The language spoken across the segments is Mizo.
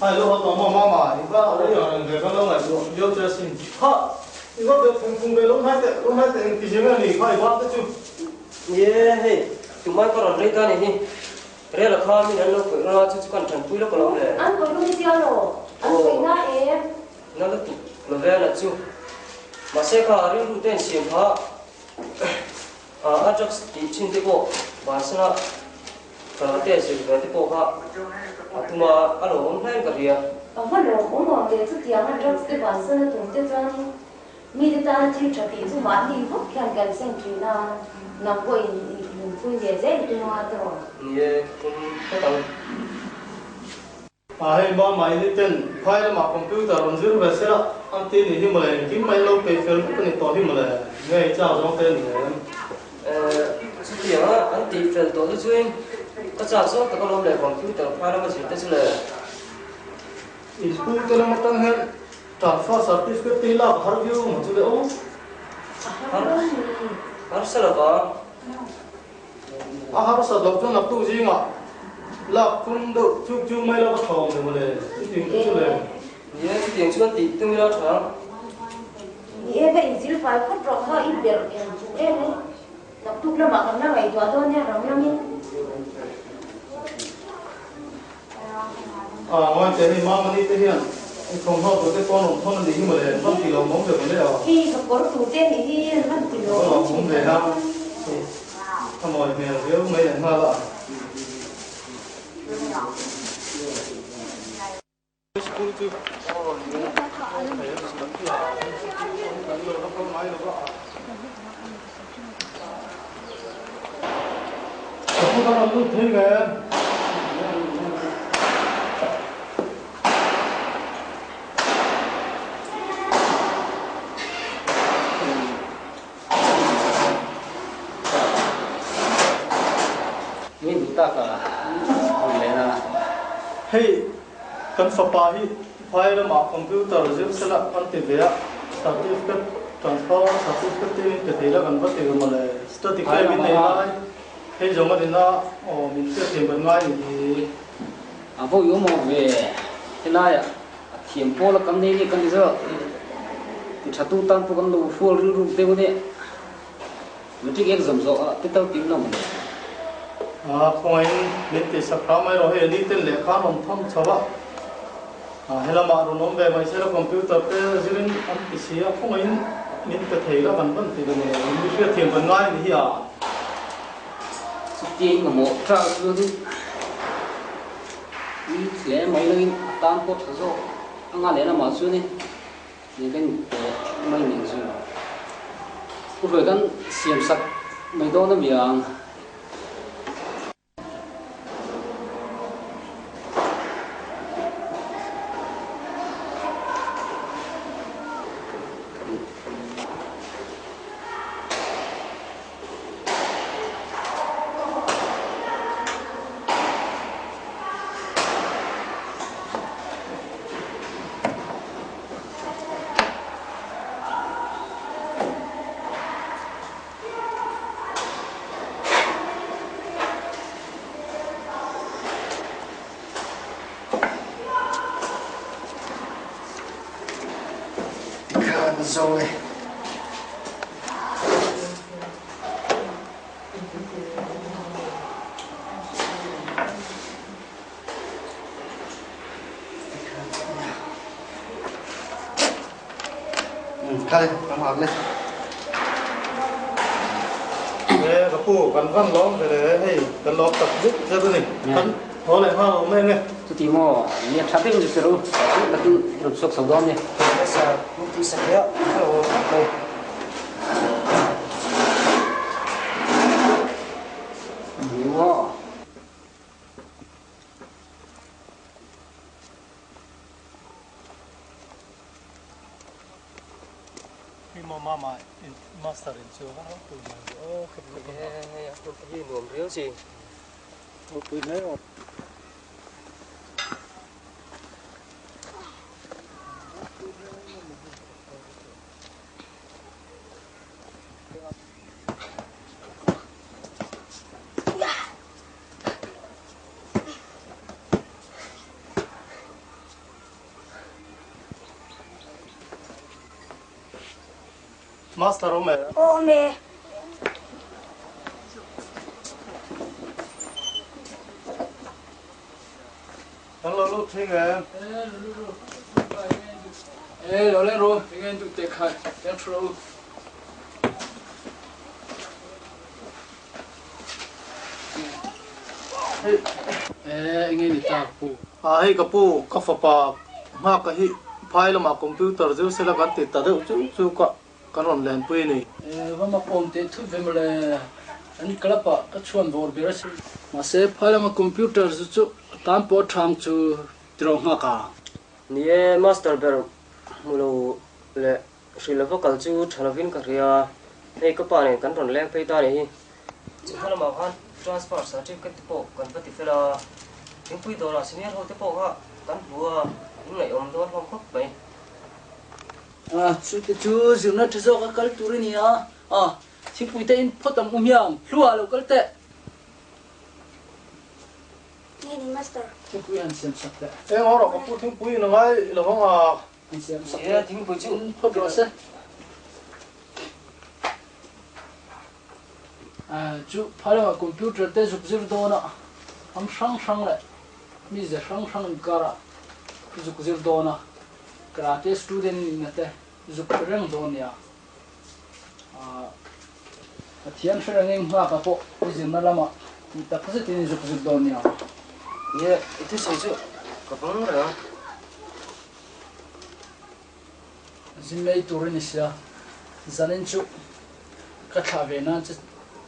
Hai lo haw tawh maw mama, i va rei ang reng ve kan lo ngaihtuah viau che asin. Kha, i va bet phung phung ve lo hnai teh, lo hnai teh engti zia nge ni kha i var te chu. Ni e, hei, tumai ka rawn rei ta ni hi. Rel a kha min an lo puih rang a, chu chu kan tanpui lawk alawm le. An puih lung i tia lo, an puih na em? Na lutuk lo ve a chu. Mahse kha rilru te insiam kha a drugs tih thin te pawh bansana karate zir ve te pawh kha a tum a, a lo awm hlain ka hria. A va lawm awm ang le, chutianga drugs te bansana tum te chuan mite tana thil tha tih chu mahni vawk hian kan seng thin a, nang pawhin nunpui ve zel i tum a tiraw? Ni e, ka tum phawt ang. A hei mah mai ni ten phai lamah computer rawn zir ve sela an ti ni hi mawle, engkim mai lo peih fel vek a ni tawh hi mawle, nge i chau zawng te a ni em? Eh, chutiang a an tih fel tawh te chuin ka chak zawng tak alawm le computer phai lama zir te chu le. In pu te lam atang hian transfer certificate te hi lak a har viau maw chu le aw? A har lo ni. Harsa lova. A harsat loh chuan naktuk zingah lak tum deuh chuk chu mai lova tha awm lo mawle, chutiang chu chu le. Ni e, chutiang chuan tih tum ila tha ang. Ni e, va inzil fai phawt rawh kha i berh em chung em e. Naktuk lamah kan la ngaihtuah dawn nia rang lamin. A, ngawi che hei Mamani te hian i thawmhnaw tur te pawn rawn thawn a nih hi mawle, van ti lo mawm ve mawle a. Hei ka kawr tur te nih hi van ti lo awm thin ve a. Ka mawi hmel viau mai leh nghal a. School chu Ka pu kan rawn lut thei ve. Mi duh tak a hun leh na. Hei kan fapa hi phai lamah computer zir sela kan ti ve a, certificate transfer certificate te min pe thei la kan va ti ve mawle. Study claim in nei lai hei zawng a nina aw min hriat thiam kan ngai ni hi. A vawi awm awm ve helaiah A thiam pawl a kan nei nih kan ni zawk. Ti tha tu tan pawh kan lo hrual rilru deuh a nia. Matric exam zawh ah te tal tim lo maw ni? A khawngaihin min ti sak hram mai rawh hei ni ten lehkha an rawn tham chho a, a helamah rawn awm ve mai sela computer te zirin an ti si a, khawngaihin min pe thei la kan van ti ve maw ni? Mi hriatthiam kan ngai a ni hi a. Chutia in mamawh ṭah chuan I hle mai langin a tan pawh tha zawk a nga lehlamah chuan i ni kan inpawh mai nen chu u hruai kan siam sak mai dawn a mi ang. Tikhan zo e. Khai, kan hak le. E, ka pu, kan van lawm ve le, hei, kan lawm tak zet zet a ni. Kan thaw leh nghal awm em e. Chuti maw, nia tha deuh ni che ru, takin i rawn chhuak chho dawn nia. Sa, min tih sak leh a, ka lo awm khawp mai. Master awm e. Aw awm e. Kan lo lut thing em? E lo lut ru. E lo leng ru, enge in duh teh khai, leng thu rawh u. E enge ni ta ka pu? A hei ka pu, ka fapa nghak ka hi phai lamah computer zir sela kan ti ta deuh chu chu ka kan rawn lenpui a ni. E va mak awm teh thut ve mawle, an club ah ka chhuan vawr ber a si. Mahse phai lama computer zu chu tan pawh thang chu tiraw nghak a. Ni e, master ber hmu lo leh Hrilh lova kal chu tha lovin ka hria, hei ka pa nen kan rawn leng phei ta nih hi. Chhunhma lamah khan transfer certificate te pawh kan va ti fel a, thingpui dawrah senior ho te pawh kha kan hmu a, in ngaihawm dawn hlawm khawp mai. A, chute chu zirna tha zawk a kal tur i ni a, a, thingpui te in phawt ang u hmiang, hlua lo kal teh. Nge ni master? Thingpui han siam sak teh. Eng awrah ka pu thingpui in a ngai lo vang a. An siam sak teh. Thingpui chu phawt rawh se. Chu phai lamah computer te zuk zir dawn a, ram hrang hrang leh mize hrang hrang inkarah zuk zir dawn a, karate student nihna te zuk hre reng dawn nia. Pathian hre reng eng nghakah pawh i zirna lamah tih tak zetin i zuk zir dawn nia. Nia, i thusawi chu ka vawng reng a. Zin mai tur i ni sia, zanin chu ka thlah ve nan che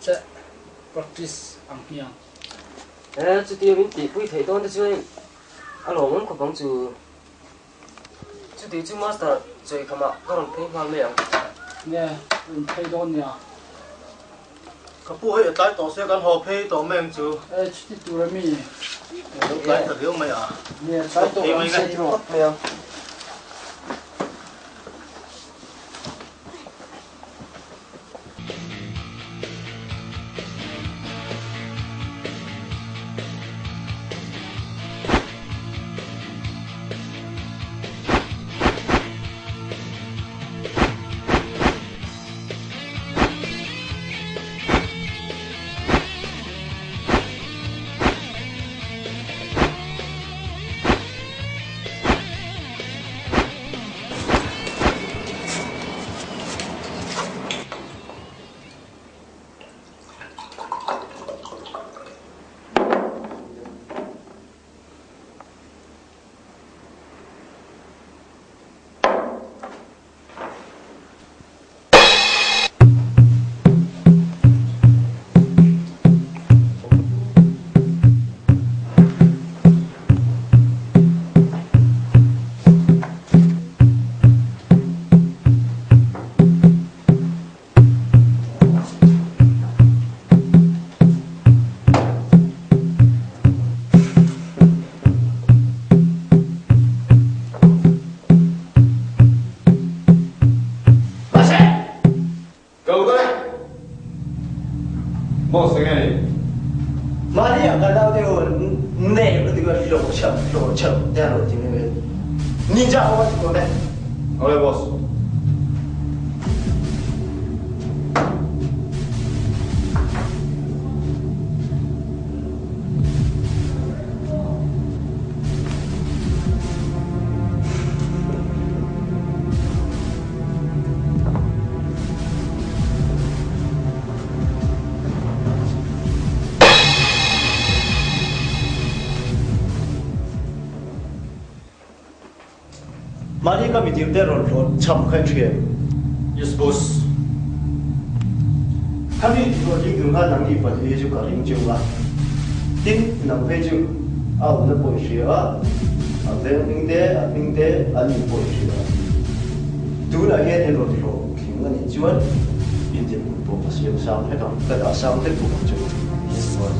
che practice ang hmiang. He chutia min tihpui theih dawn te chuan a lawmawm khawp ang chu. Chuti chu master Chawikhamah ka rawn phei nghal mai ang. Nge rawn phei dawn nia. Ka pu hei a tlai tawh sia kan haw phei tawh mai ang chu. E chuti tur a mi. E lo tlai ta viau mai a. Nge tlai tawh ang se tiraw. Mai ang. Go ka le. Boss enge ni? Mahni ah kan nau te ho ne ka ti ka hlawh cham hlawh cham te an rawn ti mai mai. Ninja ho an ti tawn e. Awle boss. Mahni ka mitir te rawn hlawt cham kha i hria em? Yes boss. Khami ti hlawh tling tur khan nangni pahnih hi chu ka ring cheu a. Tin, nang phei chu a awmna pawh i hria a, a veng hming te, a hming te an ni pawh i hria a. Tunah hian in rawn hlawh tling a nih chuan in dinhmun pawh ka siam sang hlek ang, ka dah sang hlek bawk ang chu. Yes boss.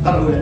Ka lu e.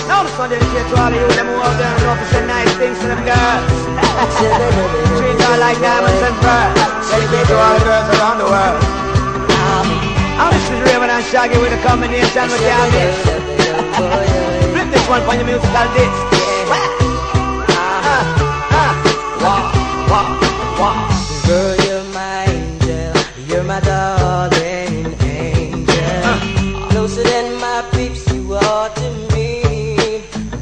Now this one dedicated to all of you them who out there and love to say nice things to them girls. Treat her like diamonds and pearls. Dedicate to all the girls around the world. Now this is Raven and Shaggy with a combination with can't miss. Flip this one on your musical disc. Wah, wah, wah. Girl, you're my angel, you're my darling angel. Closer than my peeps, you are to me,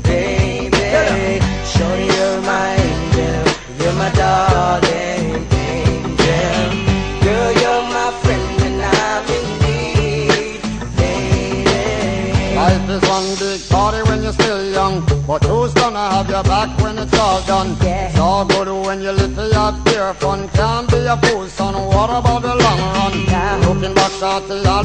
baby. Shorty, you're my angel, you're my darling angel. Girl, you're my friend when I'm in need, lady. Life is one big party when you're still young, but who's gonna have your back when it's all done? It's all good when you live for your pure fun. Can't be a fool, son. What about the long run? Looking back, shorty, all.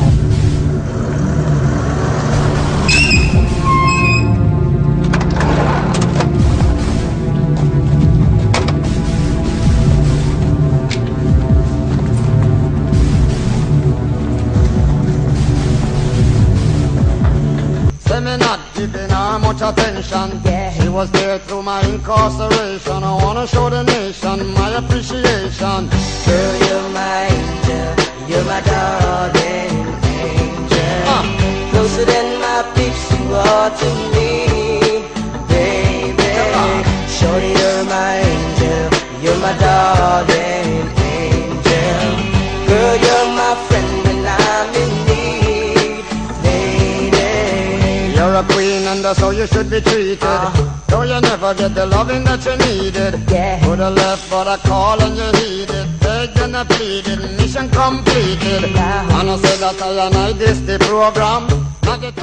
Say me not giving her much attention. She was there through my incarceration. I wanna show the nation my appreciation. Girl, you're my angel, you're my darling angel. Closer than my peeps, you are to me, baby. Shorty, you're my angel, you're my darling angel. Girl, you're my friend when I'm in need, lady. You're a queen and that's how you should be treated. Though you never get the loving that you needed. Coulda left but I call and you heeded. Begged and I pleaded, mission completed. And I said that I and I this the program. Not get